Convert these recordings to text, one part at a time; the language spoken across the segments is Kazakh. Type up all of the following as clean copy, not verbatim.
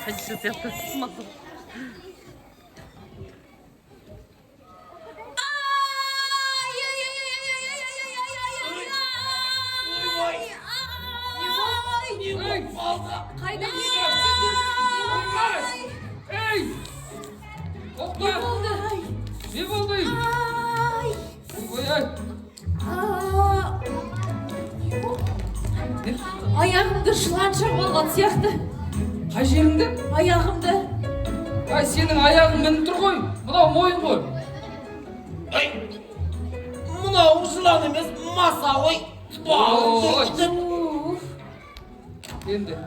Хадиша сияқты маза. Қайда? Ей! Тоқта! Не болды? Не болды? Ой, ай! Аяғымды жылан шағып алған сияқты. Қай жеріңді? Аяғымды. Ай, сенің аяғың мініп тұр ғой. Мынау мойын ғой. Ай, мынау жылан емес, маса ғой. Ой. Уф, Енді.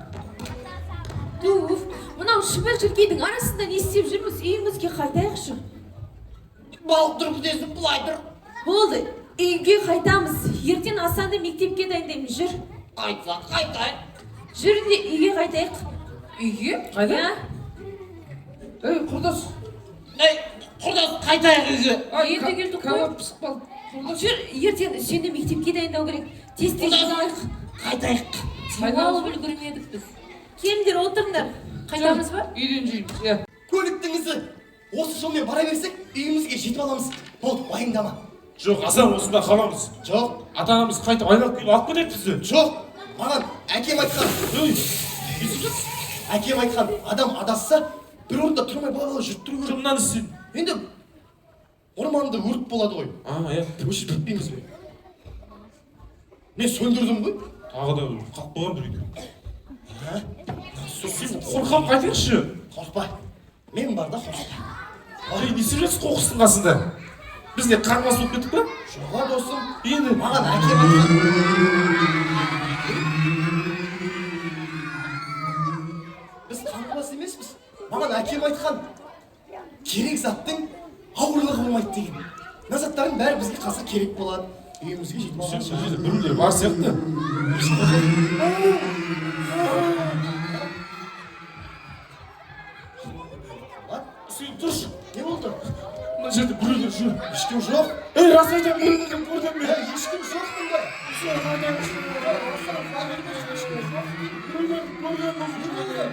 туф. Мынау шыбын шіркейдің арасында не істеп жүрміз? Үйімізге қайтайықшы. Балық тұр күтесің, былай тұр. Болды, үйге қайтамыз. Ертең Асанды мектепке дайындаймыз. Жүр. Қайтса, қайтайын. Жүр де үйге қайтайық. Үйге? Қайда? Иә? Ей, құрдас. Ей, құрдас, қайтайық үйге. Ай, Енді келдік қой. Кәуап пісіп қалды. Құрдас. Жүр, ертең Үсенді мектепке дайындау керек. Тез тез жиналайық. Қайтайық. Демалып үлгермедік біз. Келіңдер, отырыңдар. Қайтамыз ба? Үйден жейміз, иә. Көліктің ізі. Осы жолмен бара берсек, үйімізге жетіп аламыз. Болды, уайымдама. Жоқ, Асан, осында қаламыз. Жоқ, Ата анамыз қайтып айналып келіп алып кетеді бізді. жоқ. Маған әкем айтқан, Ей, не істеп жатсың? Әкем айтқан, адам адасса, бір орында тұрмай бала жүріп тұру керек. Жоқ, мынаны істе. Енді орманда өрт болады ғой. А, иә. Өшіріп кетпейміз бе? Мен сөндірдім ғой. Тағы да қалып қойған бір үйде. Сен қорқамын, қайтайықшы. Қорықпа. Мен бар да, қорықпа. Ей, не істеп жатсың қоқыстың қасында? Біз не, қаңғыбас болып кеттік па? Жоқ, а, досым. Енді Маған әкем айтқан. Біз қаңғыбас емеспіз. Маған әкем айтқан, керек заттың ауырлығы болмайды деген. Мына заттардың бәрі бізге қазір керек болады. Үйімізге жетіп сен алған бұл жерде біреулер бар сияқты. Сен тұршы. Не болды? Мына жерде біреулер жүр. Ешкім жоқ. Ей, рас айтамын, біреулерді көрдім мен. Ей, ешкім жоқ мұнда. Біреулерді көрдім бұл жерде.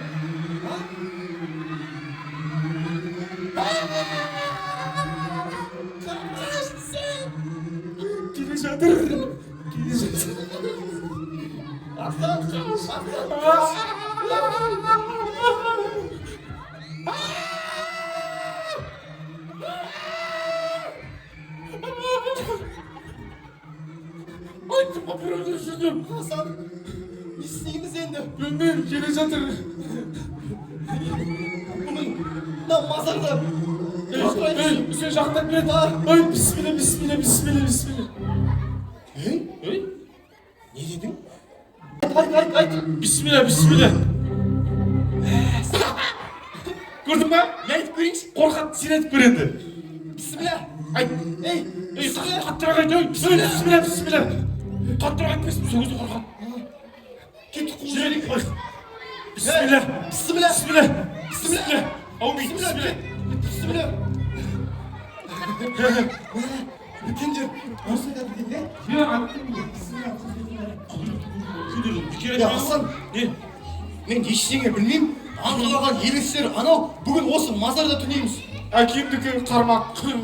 Келе жатыр. Келе жатыр. Асан, Асан. Айттым ғой, біреулер жүр деп. Асан, не істейміз енді? Білмеймін, келе жатыр. Бүгін мына мазарда Ей, сен жақтан келеді. Ой, бісміллә, бісміллә, бісміллә, бісміллә. Ей, Ей, не дедің? Айт, айт, айт. Бісміллә, бісміллә. Көрдің ба? Не, айтып көрейінші. Қорқады, сен айтып көр енді. Бісміллә. Айт. Ей, Ей, бісміллә. қаттырақ айт, ей, бісміллә, бісміллә. Қаттырақ айтпайсың, сол кезде қорқады. Кеттік, қуып Жүрейік, жіберейік. қой. Бісміллә. Бісміллә. Бісміллә. Бісміллә. Бісміллә. Аумин, Бісміллә. бісміллә. Бісміллә. Үлкендер осы айтады екен, иә? Иә, айттым. Күндер бекер Е, айтпаймын. Асан. Не? Мен ештеңе білмеймін. Аңғалаған елестер анау, бүгін осы мазарда түнейміз. Әкемдікі қармақ. Ей,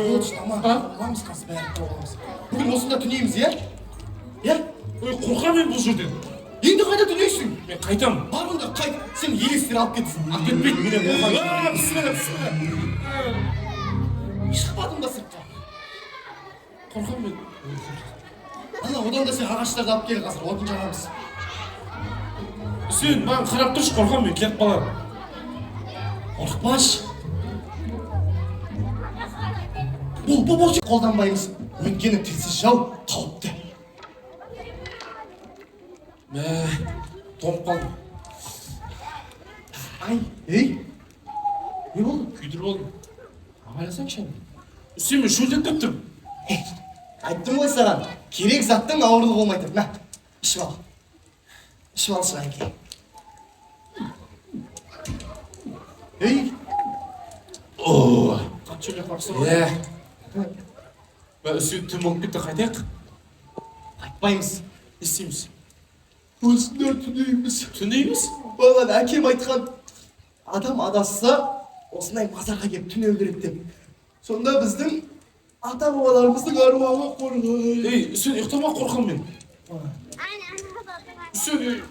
болды, жылама. А? Аламыз қазір, бәрін тауып аламыз. Бүгін осында түнейміз, иә? Иә? Ой, қорқамын мен бұл жерден. Енді қайда түнейсің? Мен қайтамын. Бар онда, қайт. Сен елестер алып кетсін. Алып кетпейді. Менен қорқамын. А, бісміллә, бісміллә. Шықпадың ба сыртқа? Қорқамын мен. Ана, одан да сен ағаштарды алып кел, қазір отын жағамыз. Сен маған қарап тұршы, қорқамын мен, келіп қаламын. Қорықпашы. Бұл қолданбаймыз. Өйткені тілсіз жау қауіпті. Мә, тоңып қалдым. Ай, ей. Не болды? Күйдіріп алдым. Абайласаңшы енді. Сен, мен шөлдеп келіп тұрмын. Ей, айттым ғой саған, керек заттың ауырлығы болмайды деп. Мә, ішіп ал. Ішіп ал, шығайын. Ей, Қатты шөлдеп қалыпсың ғой. Иә. Мә, Үсен, түн болып кетті, қайтайық. Қайтпаймыз. Не істейміз? Осында түнейміз. Түнейміз? Маған әкем айтқан. Адам адасса, осындай мазарға келіп түнеу керек деп. Сонда біздің ата бабаларымыздың аруағы қорғайды. Ей, Үсен, ұйықтама, қорқамын мен. Үсен, ей.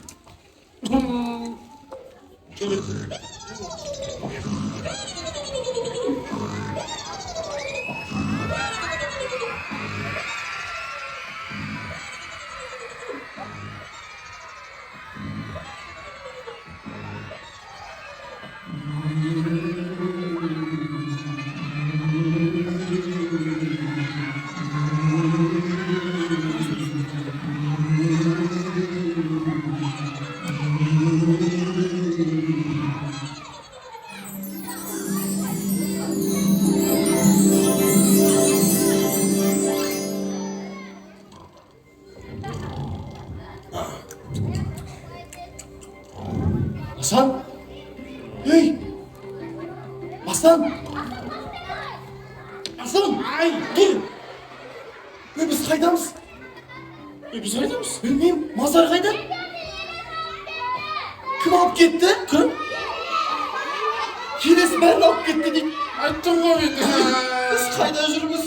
Асан! Ей! Асан! Асан! Ай, тұр! Ей, біз қайдамыз? Ей, біз қайдамыз? Білмеймін, мазар қайда? Кім алып кетті? Кім? Келесі бәрін алып кетті дейді. Айттым ғой мен. Біз қайда жүрміз?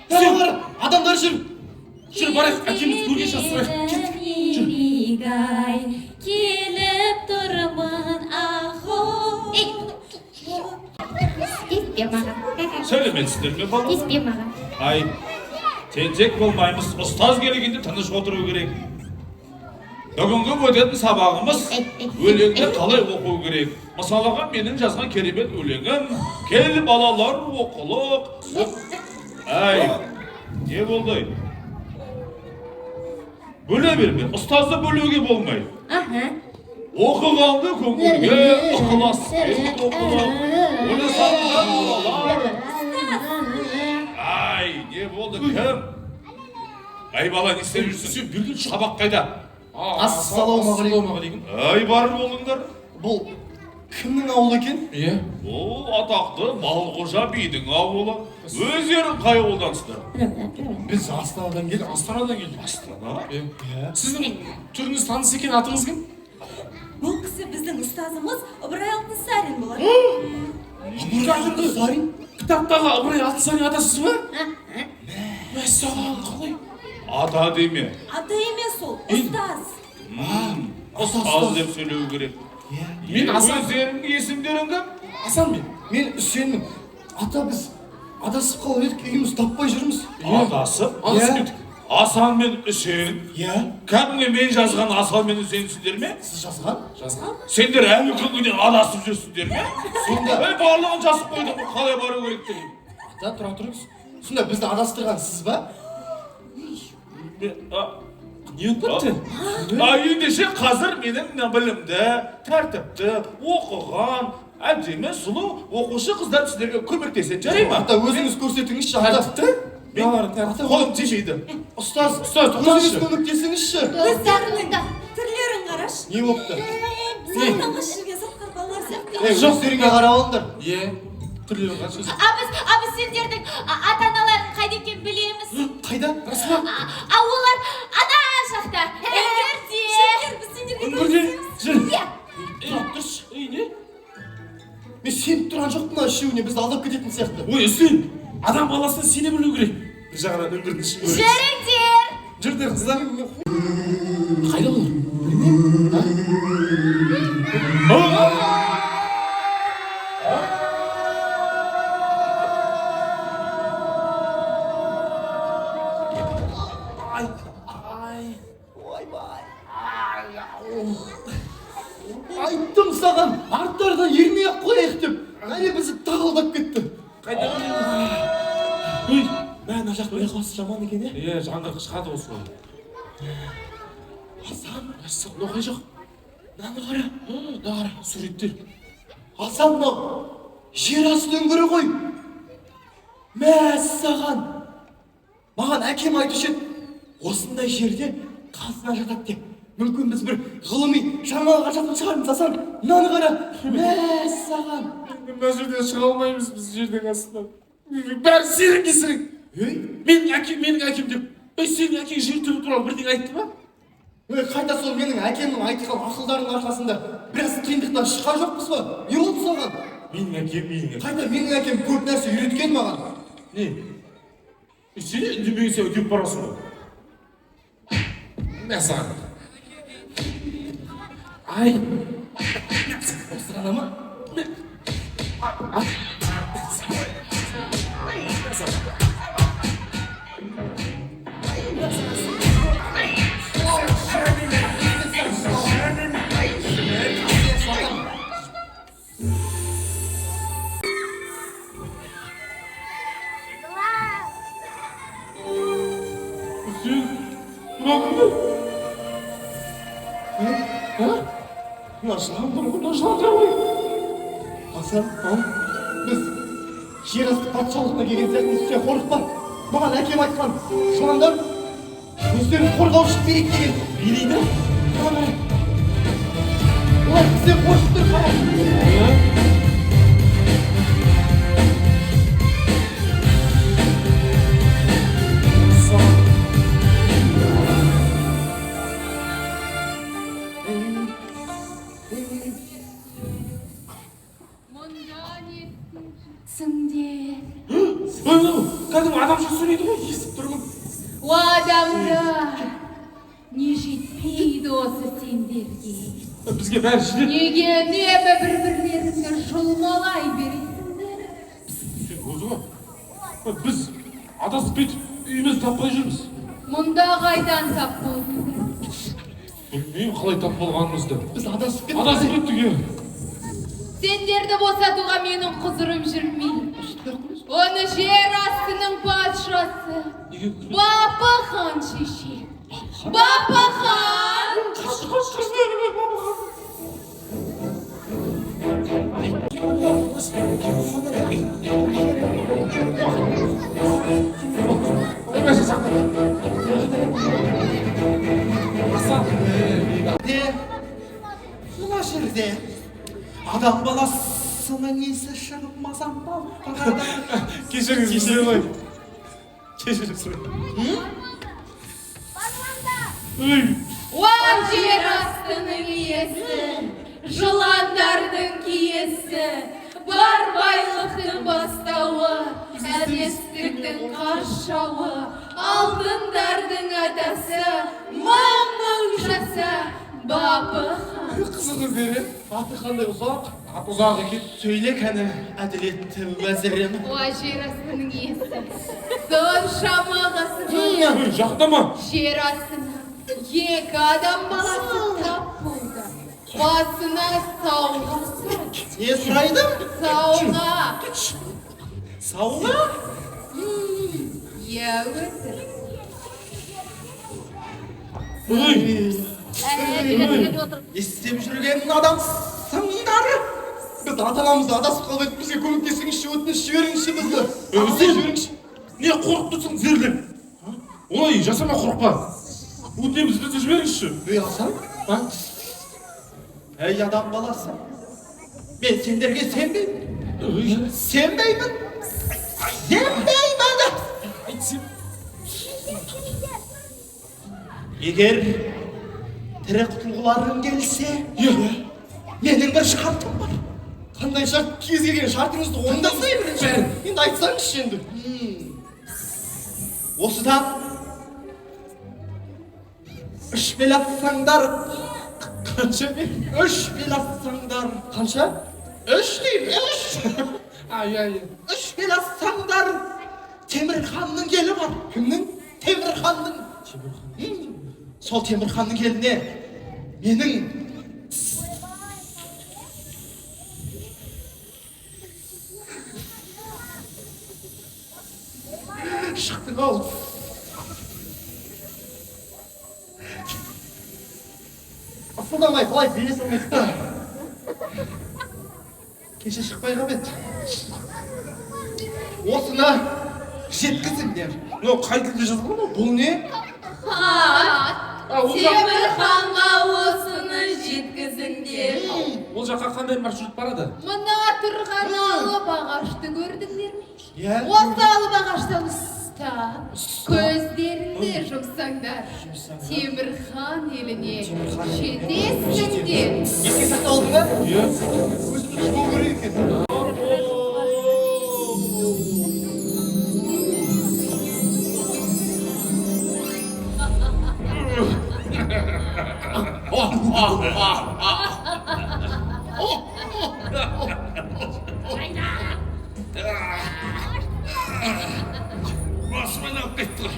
Бәрі бар, адамдар жүр. Жүр, барайық, әкеміз көргенше сұрайық. Кеттік. Жүр. Келіп тұрмын ахо. Ей, тиіспе маған. Сәлеметсіздер ме, балалар? Тиіспе маған. Ай, тентек болмаймыз. Ұстаз келгенде тыныш отыру керек. Бүгінгі өтетін сабағымыз өлеңді қалай оқу керек. Мысалыға, менің жазған керемет өлеңім «Кел, балалар, оқылық». Ай, не болды? Бөле берме, ұстазды бөлуге болмайды. Аха. Оқығанды көңілге ықыласпен оқылып, ойласаңдар, балалар. Ай, не болды, кім? Ай, бала, не істеп жүрсің? Үсен, берген. Сабақ қайда? Ассалаумағалейкум. Ассалаумағалейкум. Ай, бар болыңдар. Бұл кімнің ауылы екен? Иә. Ол атақты Балқожа бидің ауылы. Өздерің қай ауылдансыздар? Біз Астанадан келдік. Астанадан келдік. Астана? Иә. Сіздің түріңіз таныс екен, атыңыз кім? Бұл кісі біздің ұстазымыз Ыбырай Алтынсарин болады. Ыбырай Сарин? Кітаптағы Ыбырай Алтынсарин атасыз ба? Мәссаған, қалай? Ата деме. Ата емес ол, ұстаз. Ұстаз деп сөйлеу керек. Мен Асан. Өздеріңнің есімдерің кім? Асан мен. Мен Үсенмін. Ата, біз адасып қалып едік, үйімізді таппай жүрміз. Адасып? Адасып Иә. кеттік. Асан мен Үсен. Иә. Кәдімгі мен жазған Асан мен Үсенсіңдер ме? Сіз жазған? Жазған? Сендер әлі күнге дейін адасып жүрсіңдер ме? Сонда Ей, барлығын жазып қойдым ғой, қалай бару керектігін. Ата, тұра тұрыңыз. Сонда бізді адастырған сіз ба? Не болып кетті? А, ендеше қазір менің мына білімді, тәртіпті, оқыған, әдемі, сұлу оқушы қыздар сіздерге көмектеседі, жарай ма? Ата, өзіңіз көрсетіңізші, ата. Тәртіпті? Мыналардың тәртіпті. Қолым тимейді. Ұстаз, Ұстаз, өзіңіз тоқтаңызшы. көмектесіңізші. Өздерінің түрлерін қарашы. Не болыпты? Сырттан қашып жүрген сыртқар балалар сияқты. Ей, өздеріңе қарап алыңдар. Иә. Түрлерін қарашы. А біз сендердің ата аналарың қайда екенін білеміз. Қайда? Рас па? А олар ана жақта, үңгірде. Жүріңдер, біз сендерге Үңгірде. көмектесеміз. Жүр. Иә. Ей, тұршы. Ей, не? Мен сеніп тұрған жоқпын мына үшеуіне, бізді алдап кететін сияқты. Ой, Үсен, адам баласына сене білу керек. Бір жағынан үңгірдің ішін көрейік. Жүріңдер. Жүріңдер, қыздар. Қайда олар? Білмеймін. Ойбай. Айттым саған, арттардан ермей ақ қояйық деп. Әне бізді тағы алдап кетті. Қайда? Ой, Мә, мына жақ ұйқасы жаман екен, иә? Е, жаңғырық шығады осы. Асан, Мәссаған, мынау қай жақ? мынаны қара. Мына қара, суреттер. Асан, мынау жер асты үңгірі ғой. Мәссаған. Маған әкем айтушы еді, осындай жерде қазына жатады деп. Мүмкін, біз бір ғылыми жаңалық ашатын шығармыз, Асан. Мынаны қара. Мәссаған. Мына жерден шыға алмаймыз біз жердің астынан. Бәрі сенің кесірің. Ей, Менің әкем, менің әкем деп. Ей, сенің әкең жер түбі туралы бірдеңе айтты ма? Ей, қайта сол менің әкемнің айтқан ақылдарының арқасында біраз қиындықтан шыққан жоқпыз ба? Не болды саған? Менің әкем, менің әкем. Қайта менің әкем көп нәрсе үйреткен маған. Не? Сен үндемеген, сен үдеп барасың ғой. Мә саған. Ай. Осырана ма? Сен мынау кім? А? Мына жылан тұр ғой, мына жылан тұр ғой. Асан, біз жер асты патшалығына келген сияқтымыз. Сен қорықпа. Маған әкем айтқан, жыландар өздерін қорғау үшін билейді деген. Билейді? Мына міне. Олар бізден қорқып тұр, қара. Мұнда не істеп? Ой, мынау кәдімгі адамша сөйлейді ғой, естіп тұрмын. О, адамдар, не жетпейді осы сендерге? Бізге бәрі жетеді. Неге үнемі бір бірлеріңді жұлмалай бересіңдер? Сен өзі ғой. Біз адасып кетіп, үйімізді таппай жүрміз. Мұнда қайдан тап болдыңдар? Білмеймін қалай тап болғанымызды. Біз адасып кеттік. Адасып кеттік, иә. Сендерді босатуға менің құзырым жүрмейді. Оны жер астының патшасы Неге күлесің? Бапы хан шешеді. Бапы хан! Қаш, қаш, қаш, Бапы хан. Ей, бәсе, сақта. Асан. Де, мына жерде адам баласының есі шығып мазам. Кешіріңіз, кешіріңіз ғой. Кешіріңіз. Ей, Уа, жер астының иесі, жыландардың киесі, бар байлықтың бастауы, әбестіктің қаршауы, алтындардың атасы, мың мың жаса, Бапы хан. Қызық іздер, Аты қандай ұзақ. Аты ұзақ екен. Сөйле кәні, әділетті уәзірім. Уа, жер астының иесі, соншама ғасыр Ей, жақындама. Жер астына екі адам баласы тап болды. Басына сауға сұрайды. Не сұрайды? Сауға. Сауға? Иә, өтірік. Ей, Не істеп жүрген адамсыңдар? Біз ата анамызды адасып қалып едік, бізге көмектесіңізші, өтініш, жіберіңізші бізді. Үсен. Жіберіңізші. Не қорқып тұрсың тізерлеп? Олай жасама, қорықпа. Өтінеміз, бізді жіберіңізші. Ей, Асан, А? ей, адам баласы. Мен сендерге сенбеймін. Сенбеймін. Сенбеймін. Айтсам. Егер тірі құтылғыларың келсе, менің бір шартым бар. Қандай шарт? Кез келген шартыңызды орындасай бірінші. Енді айтсаңызшы енді. Осыдан үш бел атсаңдар, Қанша бел? Үш бел атсаңдар, қанша? Үш деймін, үш. Ай, ай. Үш бел атсаңдар, Темірханның елі бар. Кімнің? Темірханның. Сол Темірханның еліне менің шықтың ау. Ысылдамай қалай бере салмайсың? Кеше шықпай қалып еді. Осыны жеткізіңдер. Мынау қай тілде жазылған мынау? Бұл не? Хат. А, ол жақ- Темір ханға осыны жеткізіңдер. Ол жаққа қандай маршрут барады? Мына тұрған алып ағашты көрдіңдер ме? Иә. Осы алып ағаштан ұста. Көздеріңді Көзіңді жұмсаңдар, Темір хан еліне жетесіңдер. Еске сақтап алдың ба? Иә. Өзімді жұму керек екен. Басым айналып кетті ғой.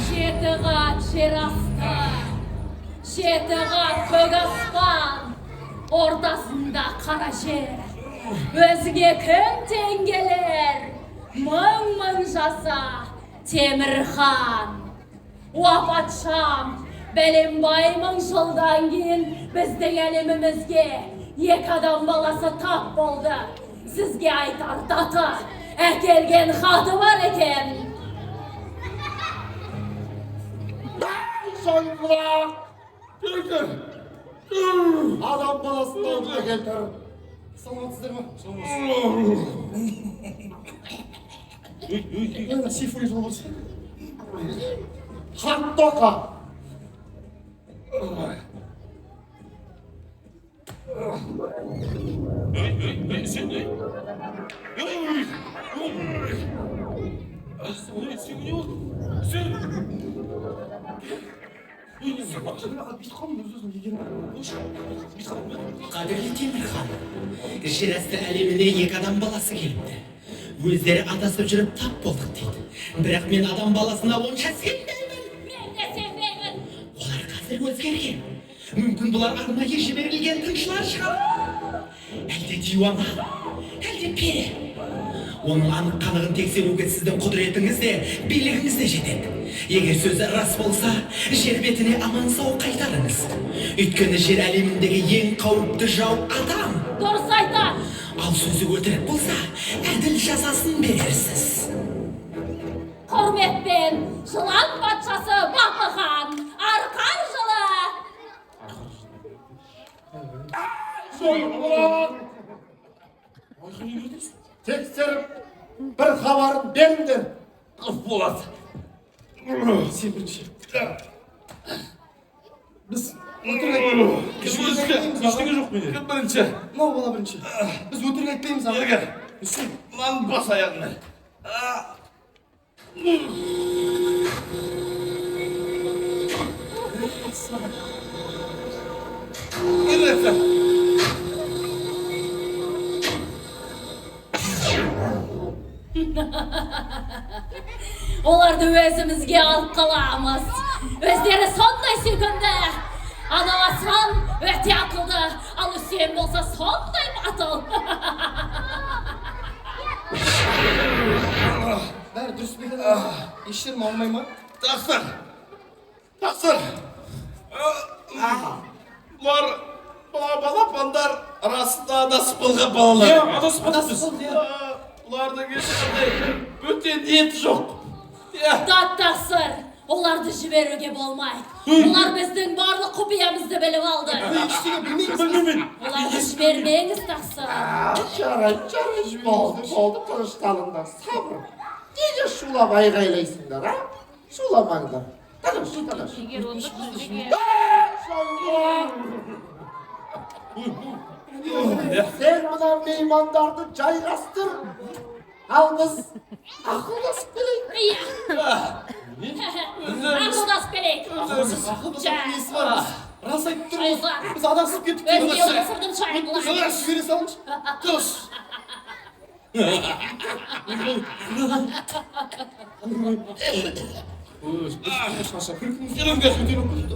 Жеті қат жер асты, жеті қат көк аспан, ортасында қара жер. Өзіңе кім тең келер? Мың-мың жаса, Темір хан. Уа патшам, бәленбай мың жылдан кейін біздің әлемімізге екі адам баласы тап болды. Сізге айтар даты, әкелген хаты бар екен. Шойынқұлақ! Адам баласын алдына келтір. Саламатсыздар ма? Ана Сейфуллин жолбарыс. Хатты оқы. Ей, ей, ей, сен, ей. Ей, ой. Ей, сен не болды? Сен. Ей, не сен? Бүйтіп қалдым, өз өзім егер. Бүйтіп қалдың ба? Қадірлі Темірхан, жер асты әлеміне екі адам баласы келіпті. Өздері адасып жүріп тап болдық дейді. Бірақ мен адам баласына онша сенбеймін. Мен де сенбеймін. Олар қазір өзгерген. Мүмкін, бұлар арнайы жіберілген тыңшылар шығар. Әлде диуана, әлде пері. Оның анық қанығын тексеруге сіздің құдіретіңіз де, билігіңіз де жетеді. Егер сөзі рас болса, жер бетіне аман сау қайтарыңыз. Өйткені жер әлеміндегі ең қауіпті жау адам. Дұрыс айтады. Ал сөзі өтірік болса, әділ жазасын берерсіз. Құрметпен, жылан патшасы Бапы хан, арқар жылы. Шойынқұлақ! Тексеріп, бір хабарын беріңдер. Болады. Сен бірінші. Біз өтірік айтпаймыз. Ештеңе жоқ менде. Кім бірінші? Мынау бала бірінші. Біз өтірік айтпаймыз, аға. Ерге. Мынаны бас аяғыңмен. Келесі. Оларды өзімізге алып қаламыз. Өздері сондай сүйкімді. Анау Асан өте ақылды, ал Үсен болса сондай батыл. Бәрі дұрыс па екен? Еш жерім ауырмай ма? Тақсыр. Тақсыр. Бұлар мына балапандар расында адасып қалған балалар. Иә, адасып қалдық біз. Иә. Бұлардың ешқандай бөтен ниеті жоқ. Иә. Дат тақсыр, оларды жіберуге болмайды. Олар біздің барлық құпиямызды біліп алды. Ештеңе білмейміз. Білмеймін. Оларды жібермеңіз, тақсыр. Жарайды, жарайды, болды, болды, тынышталыңдар, сабыр. Неге шулап айғайлайсыңдар, а? Шуламаңдар. Тыныш, тыныш. Шойынқұлақ! Сен мына меймандарды жайғастыр. Ал біз ақылдасып келейік. Иә. Ақылдасып келейік. Ақылдасатын несі бар, біз рас айтып тұрмыз. Біз адасып кеттік. Өзге отырдым шайқылар. Жібере салыңызшы. Дұрыс. Жүріңдер,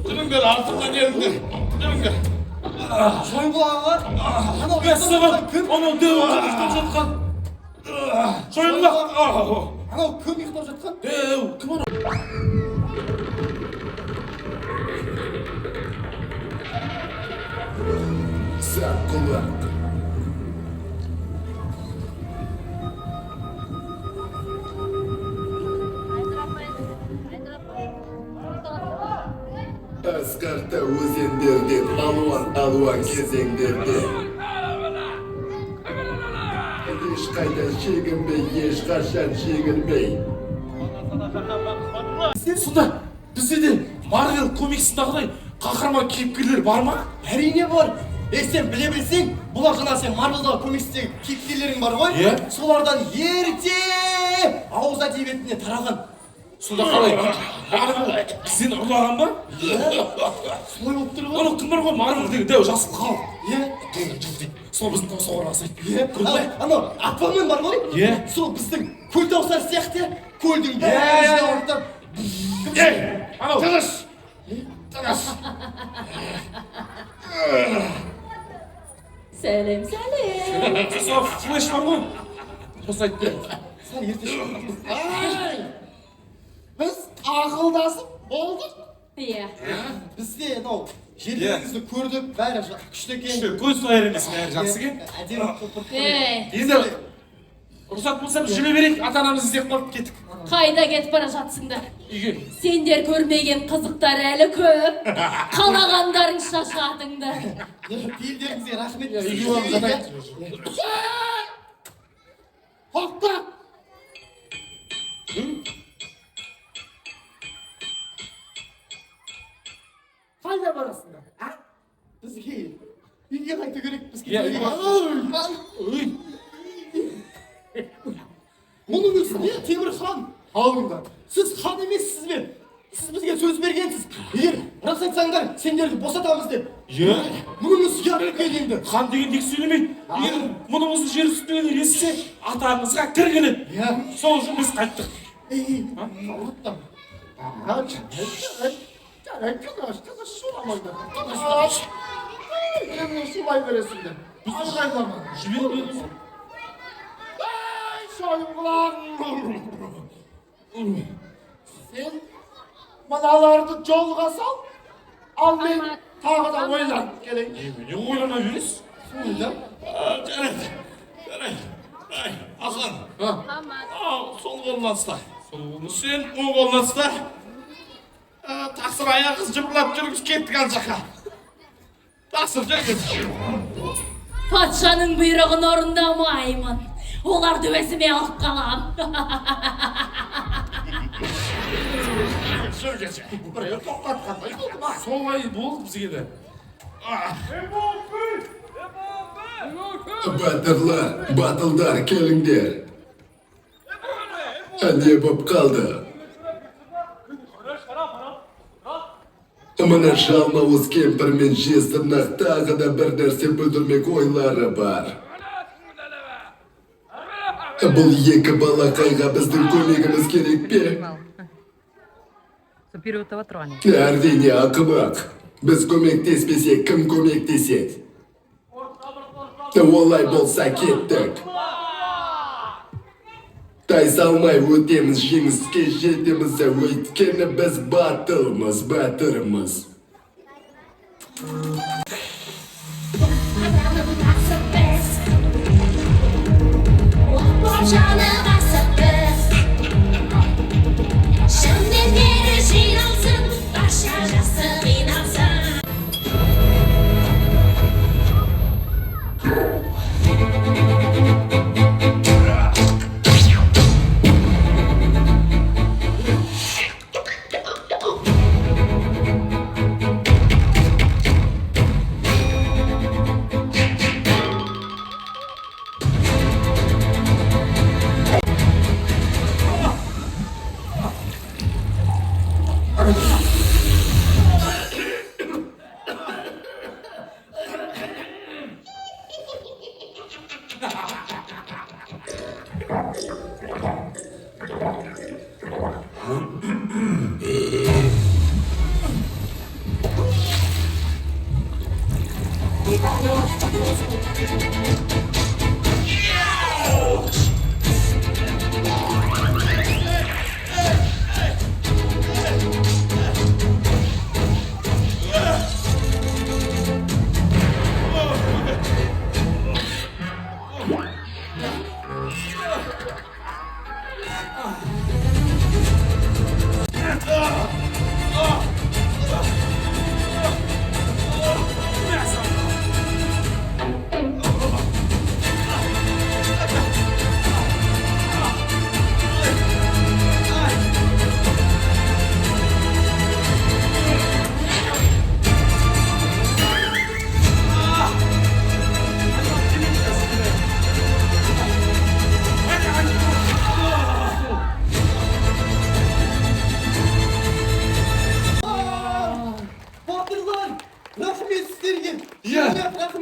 жүріңдер, артымнан еріңдер. Жүріңдер. Шойынқұлақ аға, анау Мәссаған, кім? Анау дәу ұйықтап жатқан. Шойынқұлақ. Анау кім ұйықтап жатқан? Дәу, кім анау? Саққұлақ. Асқарта өзендерден, алуан алуан кезеңдерде ешқайда шегінбей, ешқашан шегінбей. Бізде Сонда бізде де Марвел комиксіндағыдай қаһарман кейіпкерлер бар ма? Әрине бар. Е, сен біле білсең, бұлар жаңа сен Марвелдағы комикстегі кейіпкерлерің бар ғой. Иә. Солардан ерте ауыз әдебиетіне тараған. Сонда қалай? Марвел бізден ұрлаған ба? Солай болып тұр ғой. Анау кім бар ғой, Марвел деген дәу жасыл халық. Иә. Сол біздің таусоғарға ұқсайды. Иә. Көрдің бе? Анау Аквамен бар ғой. Иә. Сол біздің Көлтауысар сияқты көлдің Иә, бәрін иә, жинап. Ей, анау. Тыныш, тыныш. Сәлем, сәлем. Сол Флэш бар ғой. Сосын айтты. Сәл ерте шықтың. Ай, біз ақылдасып болдық. Иә. Бізде анау жерлеріңізді көрдік, бәрі күшті екен. Күшті, көз тояр емес, бәрі жақсы екен. Әдемі қылып. Ей, Енді рұқсат болса, біз жүре берейік, ата анамыз іздеп қалып кеттік. Қайда кетіп бара жатсыңдар? Үйге. Сендер көрмеген қызықтар әлі көп. Қалағандарың шашатыңдар. Пейілдеріңізге рахмет. Үйге барып жатайық. Тоқта! Қайда барасыңдар, а? Бізге үйге қайту керек, бізге. Иә, үйге. Ой, Мұның үстіне Темір хан. Алыңдар. Сіз хан емессіз бе? Сіз бізге сөз бергенсіз. Егер рас айтсаңдар, сендерді босатамыз деп. Иә. Мұныңыз ұят екен енді. Хан деген тек сөйлемейді. Егер мұнымызды жер үстіндегілер естісе, атаңызға кір келеді. Иә. Сол үшін біз қайттық. Ей, Тоқта. А, жарайды, жарайды, тыныш, тыныш, шуламаңдар. Тыныш. Енді шулай бересіңдер. Айғайлама. Жібер. Ай, шойынқұлақ. Сен мыналарды жолға сал, ал мен тағы да ойланып келейін. Немене ойлана бересіз? Ойлап. Жарайды, жарайды. Ай, Асан. Ау, сол қолынан ұста. Сен оң қолынан ұста. Тақсыр, аяғыңыз жыбырлап жүріңіз, кеттік ана жаққа. Тақсыр, жүріңіз. Патшаның бұйрығын орындамаймын. Оларды өзіме алып қалам. Жүргіз. Біреу тоқтатқандай болды ма? Солай болды бізге де. Батырлар, батылдар, келіңдер. Не боп қалды? Мына жалмауыз кемпір мен жезтырнақ тағы да бір нәрсе бүлдірмек ойлары бар. Бұл екі балақайға біздің көмегіміз керек пе? Әрине, ақымақ. Біз көмектеспесек, кім көмектеседі? Олай болса, кеттік. Тайсалмай өтеміз, жеңіске жетеміз, өйткені біз батылмыз, батырмыз. Жиналсын, барша жасы қиналсын.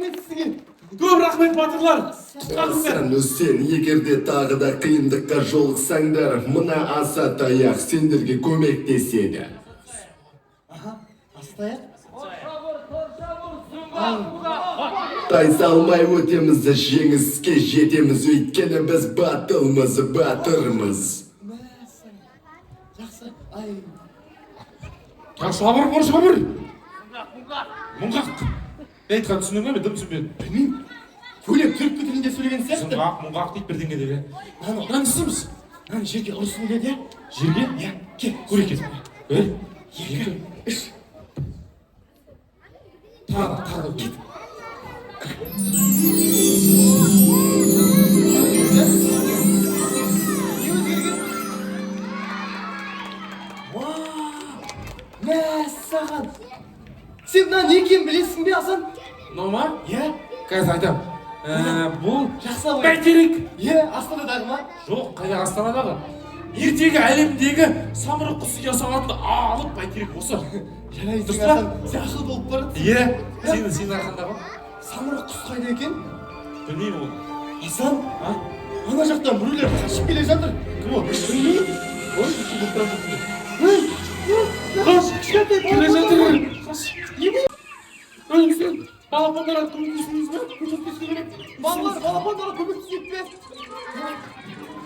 Рахмет сізге. Көп рахмет, батырлар, құтқардыңдар. Асан, Үсен, егер де тағы да қиындыққа жолықсаңдар, мына аса таяқ сендерге көмектеседі. Аха, аса таяқ. Тайсалмай өтеміз, жеңіске жетеміз, өйткені біз батылмыз, батырмыз. Мәссаған. Жақсы. Ай. Торша бұр, борша бұр. Мұңғақ. Не айтқанын түсіндің бе? Мен дым түсінбедім. Білмеймін. Көйлек түркі тілінде сөйлеген сияқты. Зыңғақ, мұңғақ дейді бірдеңе деп, иә. Мынаны Мынаны не істейміз? Мынаны жерге ұрсын деді, иә? Жерге? Иә, кел. Көрейік, кел. Бір, Екі, үш. Тағы да, тағы да. Кет. Не өзгерген? Уа! Мәссаған! Сен мына не екенін білесің бе, Асан? Мынау ма? Иә. Қазір айтамын. Бұл Жақсы. бәйтерек. Иә, Астанадағы ма? Жоқ, қайдағы Астанадағы? Ертегі әлеміндегі самұрық құс ұя салатын алып бәйтерек осы. Жарайсың, Дұрыс па? Асан. Сен ақылды болып бара жатсың. Иә, сенің арқаңда ғой. Самұрық құс қайда екен? Білмеймін оны. Асан, А? ана жақтан біреулер қашып келе жатыр. Кім ол? Білмеймін. Ой, болып бара жатыр. Ей, Қаш, кішкентай келе балапандар. жатыр. Қаш. Не болды? Ой, сен балапандарға көмектесуіңіз ба? Көмектесу керек. Балалар, балапандарға көмектесейік пе?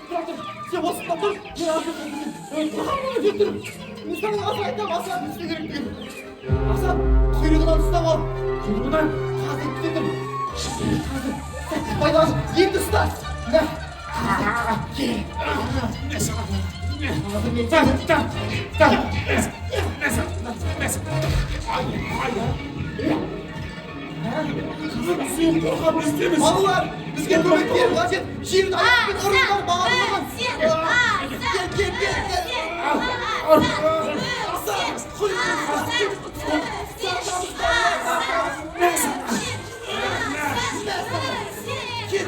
Тұра тұр. Сен осында тұр. Мен ар жаққа кетемін. Ой, маған тұр. Мен саған қазір айтамын, Асан, не істеу керектігін. Асан, құйрығынан ұстап ал. Құйрығынан? Қазір күте тұр. Қазір. Сәтті пайдалан. Енді ұста. Мә. Кел. Қазір мен Так, сені- так, так. Ай, ай. Сен қорқап не істейміз? Балалар, бізге көмектер қажет. Жерді аяқпен ұрыңдар, балалар. Кел, кел, кел, кел. Асан, құйрығынан ұста. Тартамыз, балалар, тартамыз. Кет.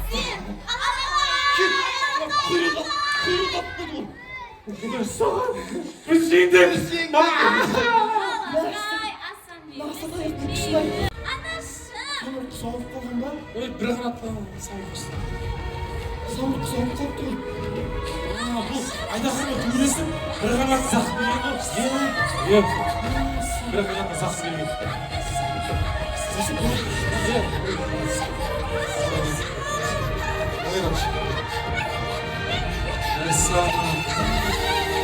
Кет. Құйрығы, құйрығы алып қойды ғой. Біз жеңдік. Біз жеңдік. Аса таяқтың күшін ай. Самұрық құс ауырып қалған ба? Ой, бір қанатты самұрық құс. Самұрық құс ауырып қалыпты ғой. А, бұл айдаһармен төбелесіп, бір қанаты зақым берген ғой. Иә. Бір қанаты зақым берген. Иә. Ой, Мәссаған.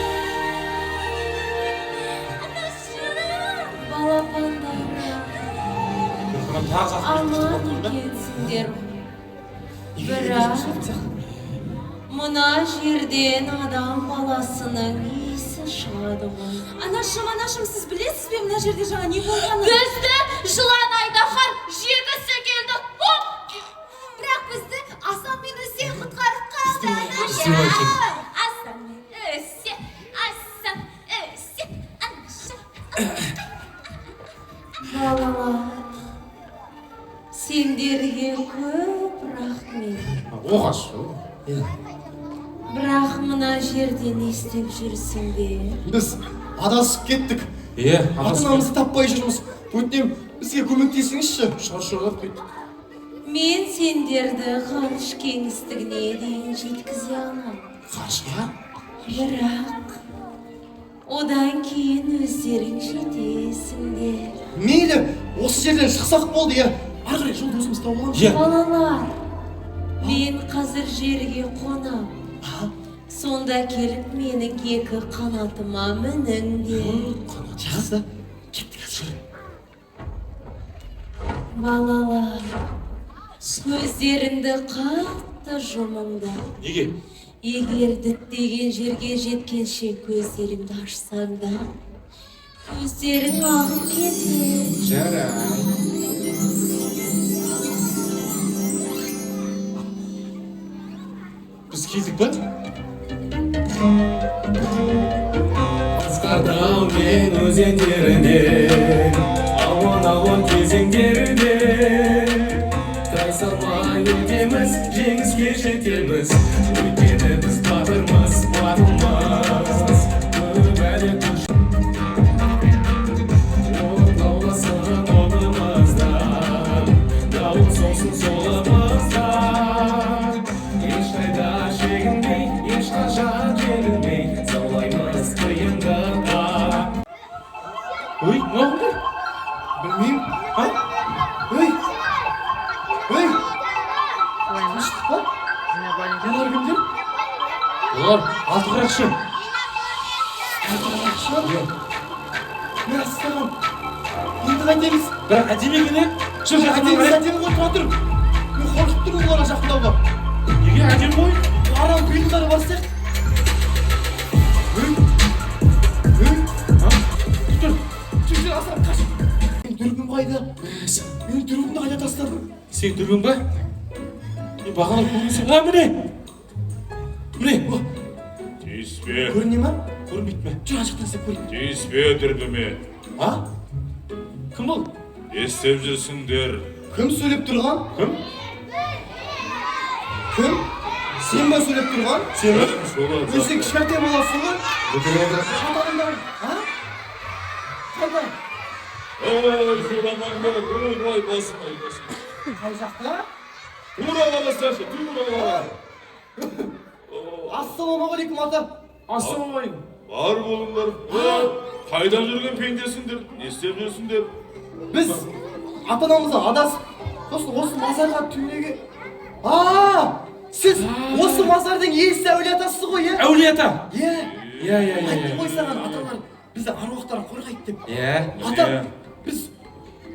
Балапандарым, Бір қанат тағы зақым аман екенсіңдер. Бірақ мына жерден адам баласының иісі шығады ғой. Анашым, анашым, сіз білесіз бе мына жерде жаңа не болғанын? Бізді жылан айдаһар жегісі келді. Оп! Бірақ бізді Асан мен Үсен құтқарып қалды. Үсен екен. Асан мен Үсен, Асан, Үсен, анашым. Балалар, сендерге көп рахмет. Оғаш. Бірақ мына жерде не істеп жүрсіңдер? Біз адасып кеттік. Иә, Ата-анамызды таппай жүрміз. Өтінемін, бізге көмектесіңізші. Шаршап кеттік. Мен сендерді ғарыш кеңістігіне дейін жеткізе аламын. Ғарышқа? Бірақ одан кейін өздерің жетесіңдер. Мейлі, осы жерден шықсақ болды, иә. Ары қарай жолды өзіміз тауып аламыз. Иә. Балалар, мен қазір жерге қонам. Сонда келіп менің екі қанатыма мініңдер. Жақсы. Кеттік қазір. Балалар, көздеріңді қатты жұмыңдар. Неге? Егер діттеген жерге жеткенше көздеріңді ашсаңдар, көздерің ағып кетер. Жарай. Біз келдік па? Асқар тау мен өзендерінде, ауан ауан кезеңдерде, тайсалмай өтеміз, жеңіске жетеміз, өйткені біз батырмыз, батылмыз. Көп әлі күш от лауласын онымызда. А? Ей! Ей! Тыныштық па? Мыналар кімдер? Олар алты құрақшы. Алты? Мәссаған! Енді қайтеміз? Бірақ әдемі екен, иә? Жүр, жақындап Әдемі, қарайық. әдемі ғой, тұра тұр. Мен қорқып тұрмын оларға жақындауға. Неге, әдемі ғой? Арам пиғылдары бар сияқты. Ей! Ей! Тұр. Жүр, жүр, Асан, қаш! Менің дүрбім қайда? Менің дүрбімді қайда тастадың? Сенің дүрбің ба? Мен бағана көргенсің. А, міне. Міне. Тиіспе. Көріне ма? Көрінбейді ме? Жүр, ана жақтан іздеп көрейік. Тиіспе дүрбіме. А? Кім бұл? Не істеп жүрсіңдер? Кім сөйлеп тұрған? Кім? Кім? Сен ба сөйлеп тұрған? Сен ба? Кім шулап Ой, сен кішкентай баласың ғой. Шатағыңдар, а? Қайда? Ой, шуламаңдар, ой, ой, болсын, ой, болсын. Қай жақта? Тура қарасаңшы, тура қара. Ассалаумағалейкум, ата. Ассалаумағалейкум. Бар болыңдар. Ой, қайда жүрген пендесіңдер? Не істеп жүрсіңдер? Біз ата анамыздан адасып, сосын осы мазарға түнеге. А, сіз осы мазардың иесі, әулие атасысыз ғой, иә? Әулие ата. Иә. Иә, иә, иә. Айттым ғой саған, аталар бізді аруақтар қорғайды деп. Иә. Ата, біз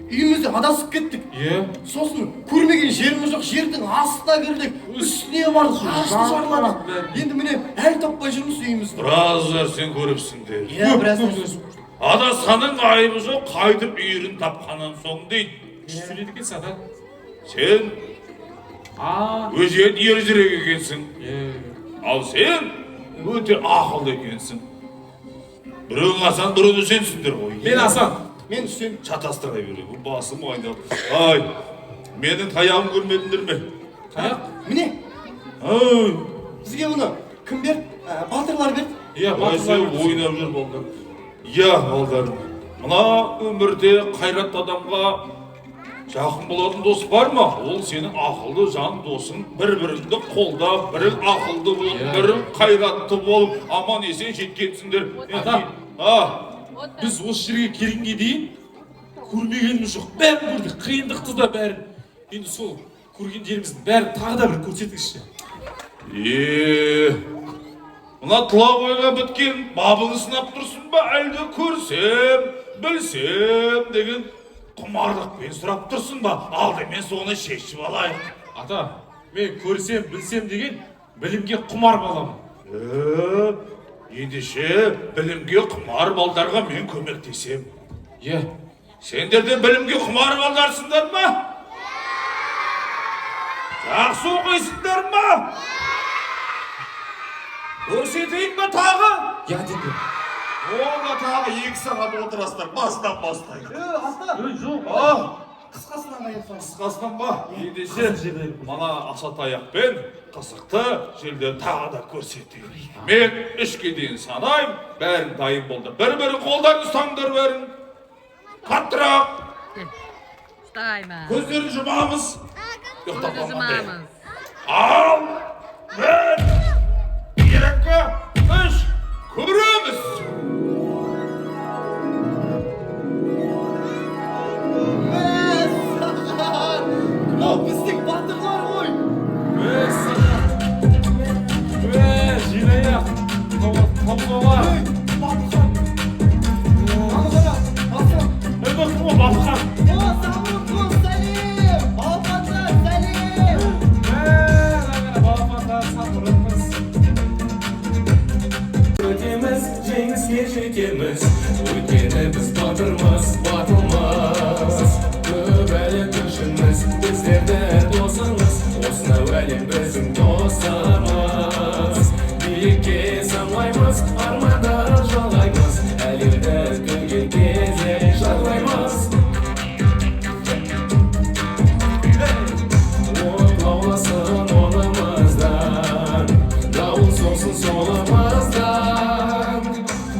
үйімізден адасып кеттік. Иә. Сосын көрмеген жеріміз жоқ, жердің астына кірдік, үстіне бардық, ағашты жараладық. Енді міне, әлі таппай жүрміз үйімізді. Біраз нәрсені көріпсіңдер. Иә, біраз нәрсе. Адасқанның айыбы жоқ, қайтып үйірін тапқаннан соң дейді. Күшті сөйлейді екенсің, ата. Сен А, өжет, ержүрек екенсің. Иә. Ал сен өте ақылды екенсің. Біреуің Асан, біреуің Үсенсіңдер ғой. Мен Асан. Мен Үсен. Шатастыра беремін, басым айналып. Ай, менің таяғым көрмедіңдер ме? Таяқ? Міне, Ай, бізге бұны кім берді? Батырлар берді. Иә, ой, батырлар сен берді. ойнап жүр балдар. Иә, балдар. Мына өмірде қайратты адамға жақын болатын дос бар ма? Ол сенің ақылды жан досың. Бір-біріңді қолдап, бірің ақылды болып, бірің қайратты болып, аман есен жеткенсіңдер. Ата. А, Біз осы жерге келгенге дейін көрмегеніміз жоқ. Бәрін көрдік, қиындықты да бәрін. Енді сол көргендеріміздің бәрін тағы да бір көрсетіңізші. Е, мына тұла бойға біткен бабыңды сынап тұрсың ба, әлде көрсем, білсем деген құмарлықпен сұрап тұрсың ба? Алдымен соны шешіп алайық. Ата, мен көрсем, білсем деген білімге құмар баламын. Е, ендеше білімге құмар балдарға мен көмектесем. Иә. Сендер де білімге құмар балдарсыңдар ма? Жақсы оқисыңдар ма? Көрсетейін ба тағы? Иә, деді. Онда тағы 2 сағат отырасыздар, басынан бастайық. Е, ата, Ой, жоқ. А, қысқасынан аяп салыңыз. қысқасынан ба? Ендеше мына аса таяқпен қызықты жерді тағы да көрсетейін. Мен 3-ке дейін санаймын, бәрін дайын болды. Бір-бірін қолдарын ұстаңдар бәрін. Қаттырақ. Ұстаймыз. Көздерін жұмамыз. Ұйықтап Көзді қалмаңдар. жұмамыз. Ал, 1, 2, 3, көреміз. Мәссаған! Мынау біздің батырлар ғой. Мәссаған. Мә, желаяқ. Таулар. Ей, Батырхан. Аны қара, Асан. Ей, бұл кім ол, Батырхан? О, Самұрық, сәлем! Балапандар, сәлем! Мә, ана балапандар, самұрықпыз. Өтеміз, жеңіске жетеміз. Өйткені біз батырмыз, батылмыз. Көп әлі күшіміз, біздерді досыңыз. Осынау әлем біздің достарымыз. Биікке самғаймыз, арманды жалғаймыз. Әлемді түгел кезек жарлаймыз. От лауласын оңымыздан, дауыл соқсын солымыздан.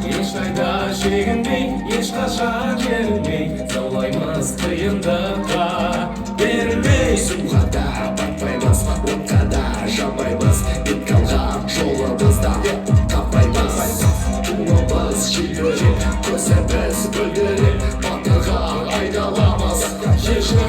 Ешқайда шегінбей, ешқашан жерінбей, заулаймыз қиындыққа берілмей. Суға да батпаймыз, отқа да жанбаймыз, бетке алған жолымызда таппаймыз. Туымыз желбіреп, көзіміз мөлдіреп, батырға айналамыз. Шешім.